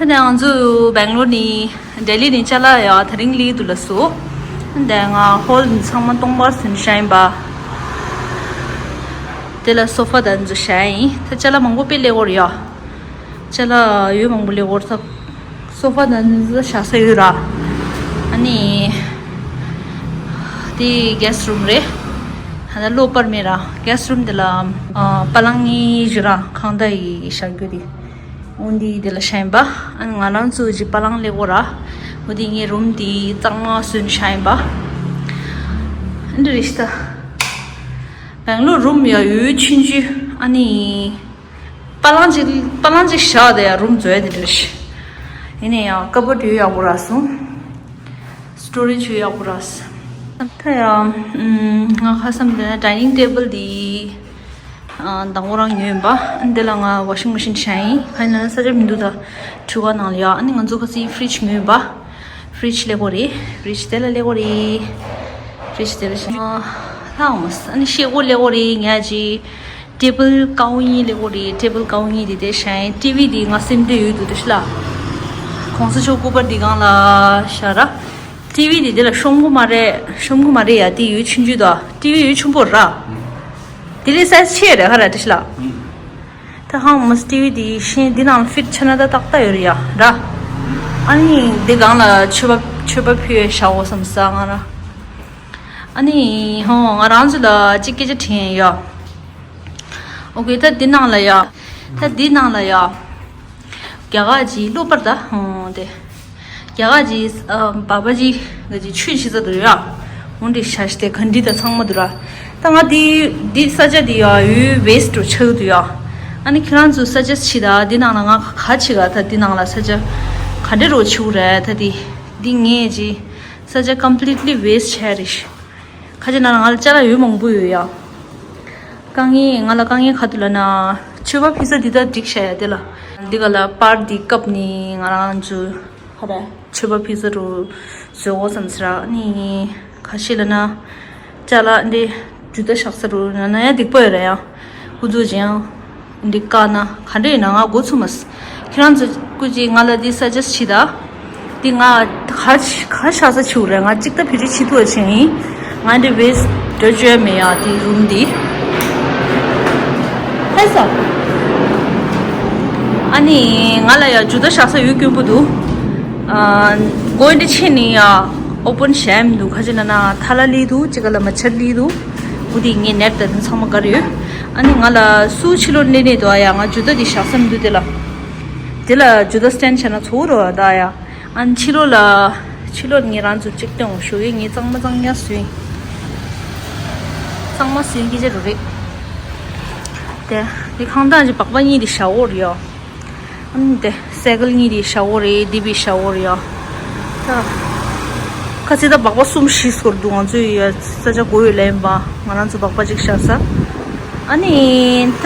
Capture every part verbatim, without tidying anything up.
ད་ང་ཚོ་སྦེང་ལོར་ནས་ལྡི་ལི་ནས་ཅ་ལག་ཡ་དེ་རིང་སླེབས་འདུག་ལགས་སོ། ད་ང་ཧོལ་འདི་ཚང་མ་སྟོང་པར་བཟོས་བཞག་ཡིན་པ། དེ་ལ་སོ་ཕ་དང་འདི་ཚོ་བཞག་ཡིན། ད་ཅ་ལག་མང་པོ་དཔེ་སླེབས་ཡོད་རེད་ཡ། ཅ་ལག་ཡོད་མང་པོ་སླེབས་ཡོད་རེད། ད་སོ་ཕ་དང་འདི་ཚོ་བཞག་ས་ཡོད་ར། ཨ་ནི་དེ་གྷེ་སི་ཊི་རུམ་རེད། ད་ལྟ་གློག་སྤར་མེད་ར། གྷེ་སི་ཊི་རུམ་དེ་ལ་ཨ་པ་ལང་གཉིས་བཞག་ར། ཁང་བརྡ་ཡི་བཞག་རྒྱུ་དེ། འོ་འདི་དེ་ལ་བཞག་ཡིན་པ། ཨ་ནི་ང་རང་ཚོ་གི་པ་ལང་སླེབས་ཡོད་ར། འོ་དེ་ངའི་རུམ་དེ་གཙང་མ་བཟོས་བཞག་ཡིན་པ། འདི་རེད་ཤག་ད། སྦེང་ལོར་རུམ་ཡ་ཡོད་ཆུང་ཆུང་། ཨ་ནི་པ་ལང་གཅིག་པ་ལང་གཅིག་བཞག་དེ་ཡ་རུམ་བཟོ་ཡ་དེ་འདྲ་ཞིག་ཡིན་ན་ཡང་ཀ་བོཌ་ཡོད་ཡག་པོ་རག་སོང་། སི་ཊོ་རེཇ་ཡོད་ཡག་པོ་རག་སོང་། ད་ཡ་ང་ཁ་བསམ་དེ་ན་ཌའི་ནིང་ཊེ་བལ་དེ་ཨ་དང་པོ་རང་ཉོས་ཡིན་པ། འདི་ལ་ང་ཝ་ཤིང་མེ་ཤིན་བཞག་ཡིན། ཁ་ཡིན་ན་ས་ཆ་མི་འདུག་ད་ཁྲུས་ཁང་ནང་ལ་ཡ། ཨ་ནི་ང་ཚོ་ཁ་སང་ཕི་རིཇ་ཉོས་ཡིན་པ། ཕི་རིཇ་སླེབས་ཡོད་རེད། ཕི་རིཇ་དེ་ལ་སླེབས་ཡོད་རེད། ཕི་རིཇ་དེ་ལ་བཞག་ཨ་ལྷག་མ་སོང་། ཨ་ནི་ཤེལ་སྒོ་སླེབས་ཡོད་རེད། ངས་ཅི་ཊེ་བལ་ཀ་བ་གཉིས་སླེབས་ཡོད་རེད། ཊེ་བལ་ཀ་བ་གཉིས་དེ་དེ་བཞག་ཡིན། ཊི་ཝི་དེ་ང་སེམས་འདོད་ཡོད་འདུག་དེ་ཤི་ལ། གོང་ས་མཆོག་སྐུ་པར་འདི་སྒང་ལ་བཞག་ར། ཊི་ཝི་དེ་དེ་ལ་ཤོང་གི་མ་རེད། ཤོང་གི་མ་རེད་ཡ། དེ་ཡོད་ཆུང་ཆུང་དོ། ཊི་ཝི་ཡོད་ཆུང་པོ་ར། དེ་ལས་སའི་ཛི་ཆེ་རེད་ཧ་ར་དེ་ཤི་ལ། ད་ཧང་མོ་སི་ཊི་ཝི་དེ་ཤེས་འདི་ནང་ལ་ཕིཊ་ཆ་ན་ད་ཏག་ཏག་ཡོད་རེད་ཡ་ར། ཨ་ནི་འདི་སྒང་ལ་མཆོད་པ་མཆོད་པ་ཕུལ་བའི་ཞག་འོ་བསམ་ས་ང་ར། ཨ་ནི་ཧོ་ང་རང་ཚོ་ལ་གཅིག་སྐད་ཆ་དྲིས་ཡ། ཨོ་ཁེ། ད་འདི་ནང་ལ་ཡ། ད་འདི་ནང་ལ་ཡ། རྒྱ་གར་གྱི་གློག་པར་ད་ཧོ་དེ། རྒྱ་གར་གྱི་ཨ་འབའ་པ་གྱི་ག་གི་ཆོས་བྱེད་ས་དུ་ཡ། འོན་ཏེ་ཤ་ཤི་དེ་ག་འདི་ད་ཚང་མ་དུ་ར། ད་ང་འདི་འདི་ས་ཆ་འདི་ཡ་ཡུལ་ཝེ་སི་ཊི་རུ་ཆགས་དུ་ཡ། ཨ་ནི་ཁྱེད་རང་ཚོ་ས་ཆ་ཕྱི་ད་འདི་ནང་ལ་ང་ག་ཕྱི་ག་ད་འདི་ནང་ལ་ས་ཆ་ག་འདྲ་རོ་ཆུ་ར་ད་འདི་འདི་ངས་ཀྱི་ས་ཆ་ཀམ་པི་ལི་ཊི་ལི་ཝེ་སི་ཊི་བྱས་རེད། ཁ་ཅིག་ན་ང་ལ་ཅ་ལག་ཡོད་མང་པོ་ཡོད་ཡ། དཀའ་ངལ་ང་ལ་དཀའ་ངལ་ག་དུ་ལ་ན། མཆོད་པ་ཕུལ་ས་འདི་ད་འགྲིག་བྱས་ཡ་དེ་ལ། འདི་ག་ལ་པར་འདི་བཀབ་ནི་ང་རང་ཚོ་ཧ་ར་མཆོད་པ་ཕུལ་ས་རུ་བཟོ་འོ་བསམ་ཟེར་ར་ནི་ཁ་ཤས་ལ་ན། ཅ་ལག་འདི་ཇུ་ད་བཞག་ས་རུ་ན་ན་ཡ་འགྲིག་པོ་ཡོད་ར་ཡ། ཁུ་ཚུར་ཅན་འདི་བཀག་ན་ག་འདྲ་ཡིན་ན་ང་འགོ་ཚུགས་མ་སོང་། ཁྱེད་རང་ཚོ་སྐུ་མཁྱེན་ང་ལ་འདི་ས་ཆ་ཕྱི་ད། འདི་ང་ག་ག་བཞག་ས་ཆུ་རེད། ང་གཅིག་ད་བེད་སྤྱོད་བྱེད་ཐུབ་པ་བྱས་ཡིན། ང་འདི་ཝེ་སི་ཊི་འགྲོ་བཅོས་མེད་ཡ་འདི་རུམ་འདི། ཧེ་ས། ཨ་ནི་ང་ལ་ཡ་ཇུ་ད་བཞག་ས་ཡོད་སྐྱོན་པོ་འདུག་ཨ་སྒོ་འདི་ཕྱེ་ནི་ཡ་ཨོ་པན་བྱས་མི་འདུག་ཁ་ཅིག་ན་ན་ཐ་ལ་ལི་འདུག་ཅིག་ག་ལ་མ་ཆར་ལི་འདུག་འོ་དེ་ངས་ནེཊ་དང་དེ་ཚང་མ་བཀར་ཡོད། ཨ་ནི་ང་ལ་སུ་ཕྱི་ལོགས་སླེབས་ནས་འདུག་ཨ་ཡ། ང་ཇུ་ད་འདི་བཞག་ས་མི་འདུག་དེ་ལ། དེ་ལ་ཇུ་ད་སི་ཊེན་ཌི་བྱས་ན་ཚོར་རོ་ད་ཡ། ཨ་ནི་ཕྱི་ལོགས་ལ་ཕྱི་ལོགས་ངས་རང་ཚོ་གཅིག་སྟོན་ཞུ་གི། ངས་གཙང་མ་གཙང་རྐྱང་བཟོས་ཡིན། གཙང་མ་བཟོས་ཡིན་སྐད་ཆ་རུ་རེད། དེ་དེ་ཁང་བདག་གི་སྦག་སྦག་གཉིས་དེ་བཞག་འོ་རེད་ཡ། ཨ་ནི་དེ་སེ་ཀལ་གཉིས་དེ་བཞག་འོ་རེད། དེ་བི་བཞག་འོ་རེད་ཡ། ད་ཁ་ཚིག་ད་སྦག་སྦག་གསུམ་བཞི་སྐོར་འདུག་ང་ཚོའི་ཡ་ས་ཆ་དགོས་ཡོད་ལན་པ་ང་རང་ཚོ་སྦག་སྦག་གཅིག་བཞག་ས། ཨ་ནི་ད་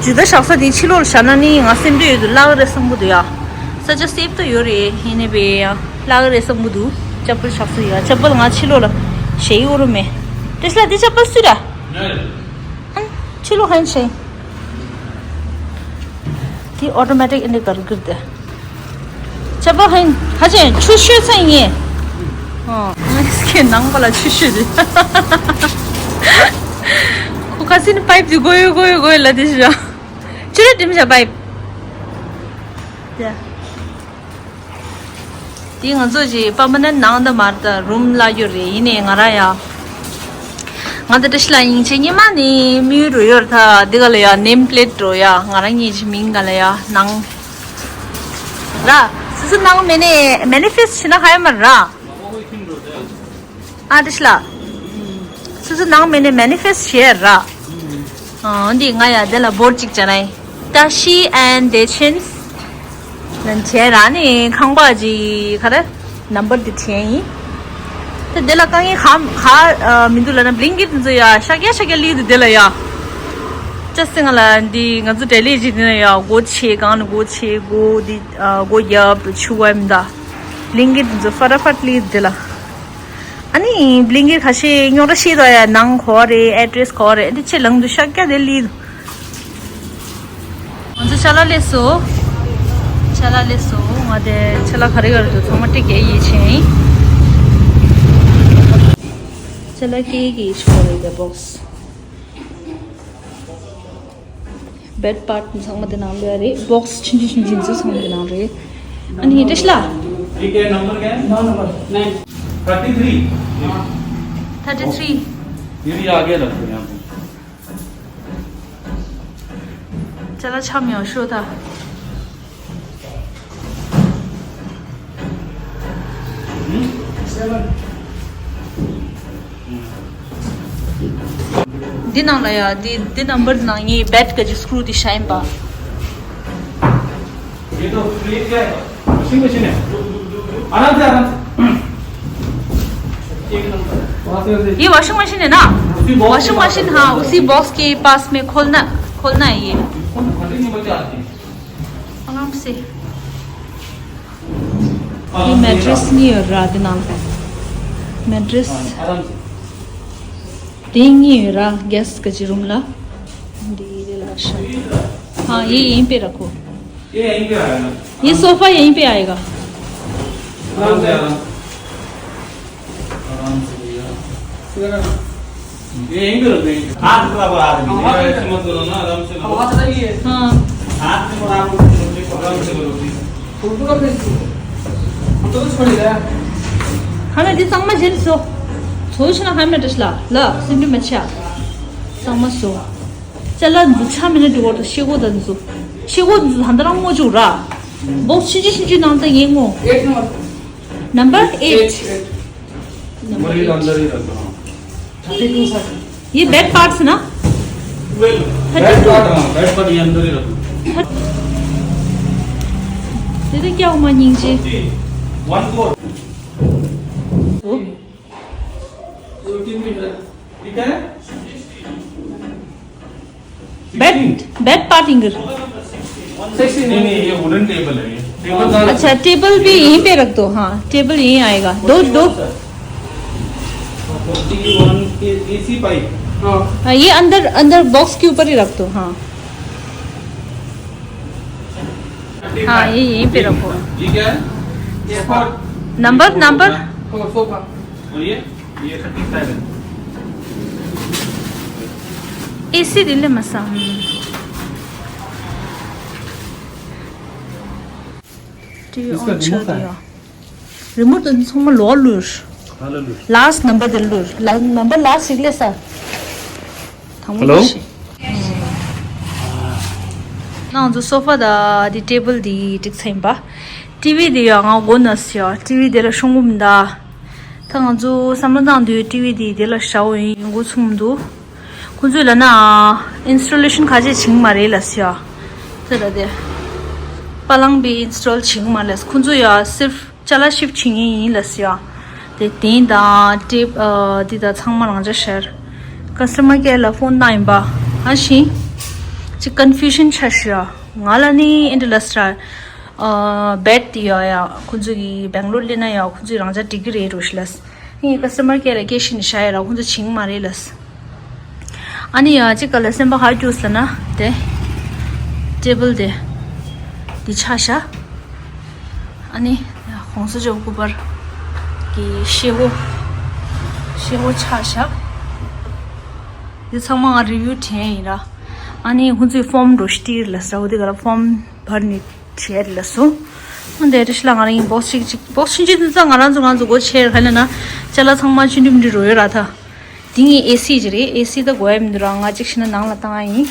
ཇུ་ད་བཞག་ས་དེ་ཕྱི་ལོགས་ལ་བཞག་ན་ནི་ང་སེམས་འདོད་ཡོད་དུ་བརླག་རེད་བསམ་གི་འདུག་ཡ། ས་ཆ་སེབ་ད་ཡོད་རེད། ཡིན་ནའི་བས་ཡ་བརླག་རེད་བསམ་གི་འདུག་ཅ་པལ་བཞག་ས་ཡ། ཅ་པལ་ང་ཕྱི་ལོགས་ལ་བཞག་ཡོད་རུ་མེད། དེ་སླ་དེ་ཅ་པལ་སུ་ར། ཨ་ཕྱི་ལོགས་ཧན་ཆེ། དེ་ཨོ་ཊོ་མེ་ཊིག་ཨིན་དེ་གར་གིར་དེ། ཅ་པལ་ཧན་ཧ་ཅང་ཆུ་ཤོད་ཚན་ཡིན། ཨོ། ངས་ཁྱེད་ནང་པ་ལ་ཆུ་ཤོད་དེ། ཁོ་ཁ་སིན་པའིབ་དེ་གོ་ཡོད་གོ་ཡོད་གོ་ཡོད་ལ་དེ་ཤོད། ཆུ་རེད་དེ་མི་བྱ་པའིབ། དེ། དེ་ང་ཚོ་ཅིག་པར་མ་ནན་ནང་ད་མར་ད་རུམ་ལ་ཡོད་རེད། ཡིན་ནའི་ང་རང་ཡ། ང་ད་བཀྲ་ཤིས་ལགས་སྙིང་རྗེ། སྔོན་མ་ནས་དམིགས་ཡུལ་རུ་ཡོད་རེད། ད་འདི་ག་ལ་ཡ་ནེམ་པི་ལེཊ་འགྲོ་ཡ། ང་རང་གཉིས་ཀྱི་མིང་ག་ལ་ཡ་ནང་ར། སོ་སོ་ནང་མེ་ནེ་མེ་ནི་ཕེ་སི་ཊི་བྱེད་ན་ཧ་ཡ་མ་ར། ཨ་བཀྲ་ཤིས་ལགས། སོ་སོ་ནང་མེ་ནེ་མེ་ནི་ཕེ་སི་ཊི་བྱེད་ཡ་ར། ཨ་འདི་ང་ཡ་དེ་ལ་བོར་ཅིག་བྱ་ན་ཡིན། ད་ཤི་ཨན་དེ་ཆེན། ལན་བྱས་ར་ནི་ཁང་པ་ཅིག་ག་རེ་ནམ་བར་དེ་བྱས་ཡིན། ད་དེ་ལ་དཀའ་ངལ་ག་ག་མི་འདུག་ལ་ན་བླིང་ཀིཊ་འཛུལ་ཡ་ཤག་ཡ་ཤག་ཡ་ལི་འདུག་དེ་ལ་ཡ། ཅ་སེ་ང་ལ་འདི་ང་ཚོ་ལྡི་ལི་ཅིག་དེ་ན་ཡ་སྒོ་ཕྱེ་གང་ནས་སྒོ་ཕྱེ་སྒོ་འདི་སྒོ་རྒྱབ་ཆུ་བ་མི་འདའ། བླིང་ཀིཊ་འཛུལ་ཧྥ་ར་ཧྥ་ལི་འདུག་དེ་ལ། ཨ་ནི་བླིང་ཀིཊ་ཁ་ཤས་རྙོག་དྲ་ཤེས་དོ་ཡ། ནང་གོ་རེད། ཨེ་ཌི་རེ་སི་གོ་རེད། འདི་ཆེ་ལང་དུ་ཤག་ཀྱ་དེ་ལི། ང་ཚོ་ཅ་ལག་སླེབས་སོང་། ཅ་ལག་སླེབས་སོང་ ང་དེ་ཆ་ལ་ག་རེ་ག་རེ་འདུག་ཚང་མ་ཏིག་གེ་ཡིད་ཆེས་ཡིན། ཆ་ལ་ཀེ་གི་ཤོ་རེད་དེ་བོགས། བེད་པཱར་ཚང་མ་དེ་ནང་ལོས་རེད། བོགས་ཆུང་ཆུང་ཆུང་ཆུང་ཚོ་ཚང་མ་དེ་ནང་རེད། ཨ་ནི་འདྲ་ཤི་ལ། ठीक है, नंबर क्या है? नौ नंबर। Nine. Thirty three. Thirty three. ये भी आगे रखो यहाँ पे। चला छा म्यो शो था। འདི་ནང་ལ་ཡ་འདི་འདི་ནམ་བར་ནང་ངའི་བེད་ག་ཅི་སྐྲུ་དེ་ཤ་ཡིན་པ། ये तो फ्रिज है, वॉशिंग मशीन है। आराम से, आराम से। ये वॉशिंग मशीन है ना? वॉशिंग मशीन, हाँ, उसी बॉक्स के पास में खोलना, खोलना है ये। आराम से। ये मैट्रेस नहीं हो रहा, दिन नाम है मैट्रेस। आराम से। དེ་གཉིས་ཡོད་ར། གེ་སི་ག་ཅི་རུམ་ལ། འདི་རེ་ལ་ཤ། हाँ, ये यहीं पे रखो। ये यहीं पे आएगा। ये सोफा यहीं पे आएगा। आराम से, आराम से। आराम से भैया। ये यहीं पे रख देंगे। हाथ पूरा बड़ा आदमी है। ऐसे मत करो ना, आराम से करो। हाँ। हाथ से बड़ा आदमी, आराम से करो, please। ཁ་ན་འདི་གཙང་མ་བྱེད་སོ། ཚོ་ཆ་ན་ཧ་མ་ཏྲ་ཤ་ལ་ལ་སེམས་པི་མ་ཆ། གཙང་མ་སོ། ཅ་ལག་འཛུགས་ཆ་མི་ནི་འགྲོ་བར་དུ་ཤེལ་སྒོ་དང་འཛུགས། ཤེལ་སྒོ་འཛུགས་ད་ལྟ་རང་ངོ་བཅུག་ར། བོགས་ཆུང་ཆུང་ཆུང་ཆུང་ནང་ད་ངའི་ངོ་། eight number. Number eight. Number eight. अंदर ही रखो, हाँ। Thirty two sir. ये बैक पार्ट्स ना? Twelve. Thirty two. Back part, हाँ, बैक पार्ट ये अंदर ही रखो। तेरे क्या हुआ नीचे? One four. ठीक है? बेड, बेड पार्ट इधर। नहीं, नहीं, ये वुडन टेबल है, ये टेबल का। अच्छा, टेबल भी यहीं पे रख दो। हाँ, टेबल यहीं आएगा। दो, दो। हाँ, ये अंदर, अंदर बॉक्स के ऊपर ही रख दो। हाँ। हाँ, ये यहीं पे रखो। ये क्या है? Number, number. और ये? ये थर्टी सेवन। एसी दिले मसा। टीवी इसका ऑन रिमोट कर कहाँ है? दिया। रिमोट तो ཚང་མ་ལོག་ལུར། ཧ་ལ་ལུར། ལཱསྚ་ནམ་བར་དེ་ལུར། ལ་ནམ་བར་ལཱསྚ་ཞིག་ལས་ས། དང་པོ་ཧེ་ལོ། ལས་ཤིག་ང་ཚོ་སོ་ཕ་དང་དེ་ཊེ་བལ་དེ་འགྲིག་ཚར་ཡིན་པ། ཊི་ཝི་དེ་ཡང་ང་མགོ་ན་སི་ཡ། ཊི་ཝི་དེ་ལ་ཤོང་གི་མི་འདུག་ད་ང་ཚོ་བསམ་བློ་བཏང་དུས་ཊི་ཝི་དེ་དེ་ལ་བཞག་འོ་ཡིན་མགོ་ཚུགས་མི་འདུག་ཁོང་ཚོས་ལབ་ན་ཨིན་སི་ཊོ་ལེ་ཤན་ཁ་ཤས་བྱེད་ཀྱི་མ་རེད་ལབ་སི་ཡ། ད་ད་དེ་པ་ལང་པའི་ཨིན་སི་ཊོལ་བྱེད་ཀྱི་མ་རེད། ཁོང་ཚོ་ཡ་སིརཕ་ཅ་ལག་ཤིཕ་བྱེད་མཁན་ཡིན་ལབ་སི་ཡ། དེ་དེང་དང་ཊེབ་ཨ་འདི་དང་ཚང་མ་རང་འཇགས་ཤར། ཀ་སི་ཊ་མར་ཀེར་ལ་ཕོན་གནང་ཡིན་པ། ཨ་ཤི། ཅི་ཀོན་ཕིའུ་ཤན་ཆགས་ཤི་ཡ། ང་ལ་ནི་ཨིན་ཊི་ལ་སི་ཊར་ཨ་བེད་དེ་ཡ་ཡ་ཁོང་ཚོ་གི་བེང་ལོར་སླེབས་ན་ཡ་ཁོང་ཚོས་རང་འཇགས་སྒྲིག་གི་རེད་འགྲོ་ཤི་ལབ། ངས་ཀ་སི་ཊ་མར་ཀེར་ལ་སྐད་ཤི་ནི་ཤ་ཡ་ར་ཁོང་ཚོ་བྱེད་ཀྱི་མ་རེད་ལབ། ཨ་ནི་ཡ་གཅིག་ག་ལ་སེམས་པ་ཧ་སྐྱོ་ཟེར་ན་དེ་ཊེ་བལ་དེ་འདི་ཆགས་ཤག་ཨ་ནི་ཡ་གོང་ས་མཆོག་སྐུ་པར་གྱི་ཤེལ་སྒོ། ཤེལ་སྒོ་ཆགས་ཤག་འདི་ཚང་མ་ང་རི་བིའུ་དྲན་ཡིན་ར། ཨ་ནི་ཁོང་ཚོས་ཕོམ་འགྲོ་སྟེར་ལ་ཟ་འོ་དེ་ག་ལ་ཕོམ་བར་ནི་བྱས་ལ་སོ། འདི་རེ་ཤི་ལ་ང་རང་ཡིན་བོག་སི་ཅིག་ཅིག་བོག་སི་ཆུང་ཆུང་འདི་ཚང་ང་རང་ཚོ་ང་ཚོ་སྒོ་ཕྱེ་ག་ལ་ན་ཅ་ལག་ཚང་མ་ཆུང་ཆུང་འདི་རོ་ཡོད་ར་ད། དེ་ངའི་ཨེ་སི་ཅིག་རེད། ཨེ་སི་ད་དགོས་ཡ་མི་འདུག་ར། ང་གཅིག་ཤི་ན་ནང་ལ་བཏང་ཡ་ཡིན།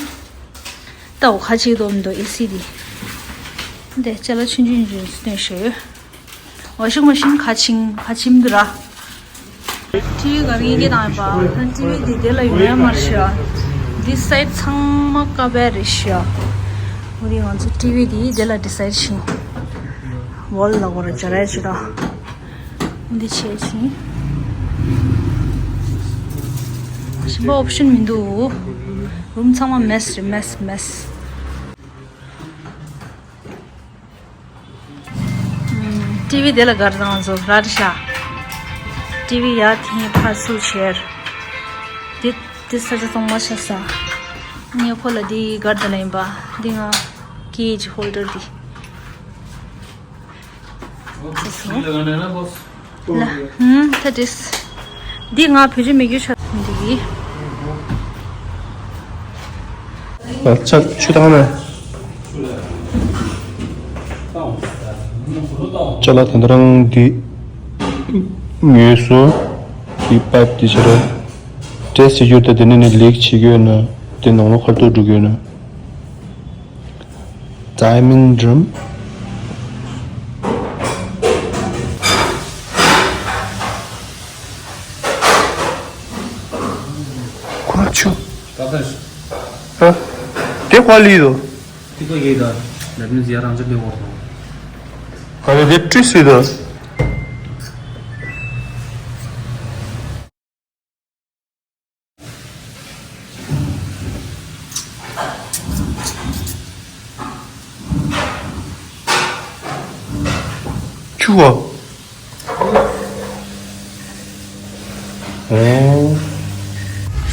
ད་འོ་ཁ་ཅིག་དོ་མི་འདུག་ཨེ་སི་དེ། འདི་ཅ་ལག་ཆུང་ཆུང་ཆུང་ཆུང་སྟོན་ཤོད། ཝ་ཤིང་མ་ཤིན་ཁ་ཆིང་ཁ་ཆིམ་འདུག་ར། ཊི་ཝི་ག་རེ་ཡིན་གྱི་དང་ཡིན་པ། ད་ཊི་ཝི་འདི་དེ་ལ་ཡོད་ཡ་མར་ཤི་ཡ། འདི་སའིཌ་ཚང་མ་ཀ་བེར་རེད་ཤི་ཡ། འོ་དེ་ང་ཚོ་ཊི་ཝི་འདི་དེ་ལ་ཌི་སའིཌ་ཤིང་། ཝོལ་ལ་གོ་ར་ཇ་ར་ཡ་ཆུ་ད། འདི་བྱས་ཤིང་། གཞན་པ་ཨོབ་ཤན་མི་འདུག་རུམ་ཚང་མ་མེས་རེད་མེས་མེས། ཊི་ཝི་དེ་ལ་གར་དང་ཚོ་ར་རི་ཤ། ཊི་ཝི་ཡ་ཐེན་ཕར་ཚུར་བྱེར། དེ་དེ་ས་ཆ་གཙང་མ་ཆགས་ས། ངས་ཁོ་ལ་དེ་གར་དང་ལ་ཡིན་པ། འདི་ང་ཀེ་ཇི་ཧོལ་ཌར་དེ། ལ། ཧུམ། ད་དྲིས། འདི་ང་བོད་རིགས་མི་རྒྱུ་ཆ་འདི། ཨ། ཆ་ཆུ་བཏང་ན། ཅ་ལག་དེ་འདྲ་རང་འདི་ཉོས་སོ། འདི་པའིབ་འདི་ཆ་ར། ཊེ་སི་ཊི་བྱེད་རྒྱུ་ད། དེ་ནས་ནི་ལིག་བྱེད་རྒྱུ་ཡོད་ན། དེ་ནང་ལོགས་ཁ་ཐོག་འགྲོ་གི་ཡོད་ན། Diamond rim། ཁོ་ཆུ། ཨ། དེ་ཁོ་ལི་དོ། དེ་ཁོ་ཡི་དོ། That means ཡ་རང་ཅག་དེ་འོ། ཨ་ནི་དེ་ཊི་སི་དོ། ཆུ་བ། ཨོ།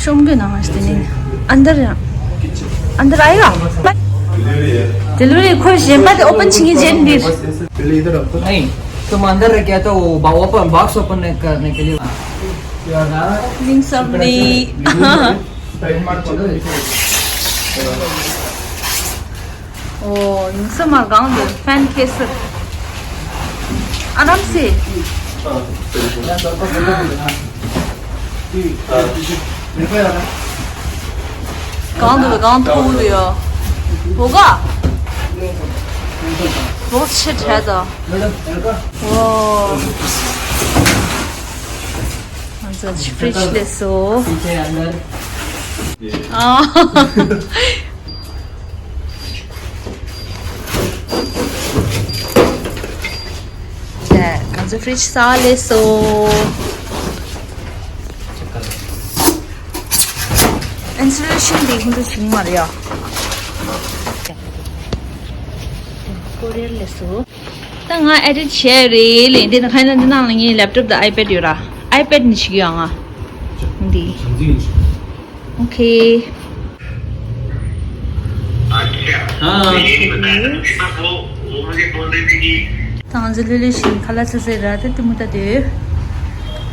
ཤོམ་གི་ནང་ང་ཞིག་དེ་ནི། अंदर अंदर आएगा। डिलीवरी। ཁོ་གཞན་པ་དེ་ཨོ་པན་བྱེད་མཁན་ཅན་འདིར། पहले इधर रखो। नहीं, तुम अंदर रह गया तो वो बा-, ओपन, बॉक्स ओपन नहीं करने के लिए। Opening ceremony. ཨོ། ཡིན་ས་མ་གང་འདུག་ཕན་ཁེ་སི། ཨ་རམ་སེ། གང་འདུག་གང་ཐུག་འདུག་ཡོ། བོ་ག་བོ་ཆེ་བྲལ་དོ། ཨོ། ང་ཚོ་ཕྲི་ཇི་སླེབས་སོང་། ཨ། ང་ཚོ་ཕྲི་ཇི་ས་སླེབས་སོང་། ཨིན་སུ་ལེ་ཤན་དེ་ཁོང་ཚོ་བྱུང་མ་རེད་ཡ། ཀོ་རི་ཡར་སླེབས་སོང་། ད་ང་ཨེ་ཌིཊ་བྱས་རེད་ལས། འདི་ནི་ཁ་ན་འདི་ནང་ལ་ངའི་ལེབ་ཊོབ་དང་ཨའི་པེཌ་ཡོད་ར། ཨའི་པེཌ་ནས་བྱེད་ཀྱི་ཡོད་ང་། འདི། ཨོ་ཁེ། ད་ང་ཚོ་ལྷོད་ལྷོད་བཞིན་ཁ་ལག་ཟ་ཟེར་ར། ད་ལྟད་མོ་ལྟ་དུས་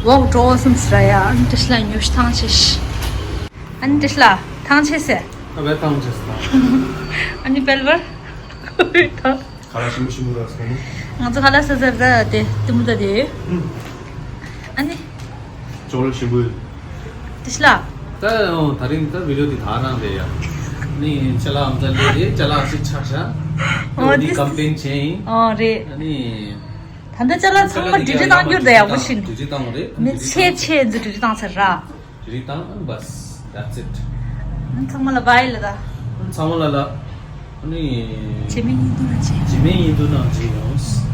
ཝོག་འགྲོ་བསམ་ཟེར་ར་ཡ། ཨ་ནི་ཏྲིས་ལ་ཉོ་ཤི་ཐང་ཆད་ཤི། ཨ་ནི་ཏྲིས་ལ་ཐང་ཆད་ཟེར། ཨ་བས་ཐང་ཆད་ཟེར། ཨ་ནི་སྤེལ་བར། ཁ་ལག་ཞིམ་པོ་ཞིམ་པོ་རག་སོང་ནི། ང་ཚོ་ཁ་ལག་ཟ་ཟེར་ར་དེ་ལྟད་མོ་ལྟ་དུས། ཨ་ནི། ཅོག་ལེ་ཞིམ་པོ་ཡོད། ཏྲིས་ལ། ད་ཨོ་ད་རིང་ད་བི་ཌི་ཡོ་དེ་ད་རང་རེད་ཡ། ནི་ཅ་ལག་ཨམ་ཅ་ལེ་རེད། ཅ་ལག་ཞིག་ཆགས་ཤག་ཨོ་དེ་ཀམ་པེན་བྱས་ཡིན། ཨོ་རེད། ནི། ད་ལྟ་ཅ་ལག་ཚང་མ་ཌི་ལི་བཏང་རྒྱུ་རེད་ཡག་པོ་ཞིག་འདུག་ཌི་ལི་བཏང་རེད། མི་ཚེ་ཆེ་ཚེ་འདི་ཌི་ལི་བཏང་ཚར་ར། ཌི་ལི་བཏང་། བས། That's it། ཚང་མ་ལ་བྷའི་ལ་ད། ཚང་མ་ལ་ལ། ཨ་ནི། རྗེས་མའི་ཉིན་དུ་ན་མཇལ། རྗེས་མའི་ཉིན་དུ་ན་མཇལ་ཡོང་།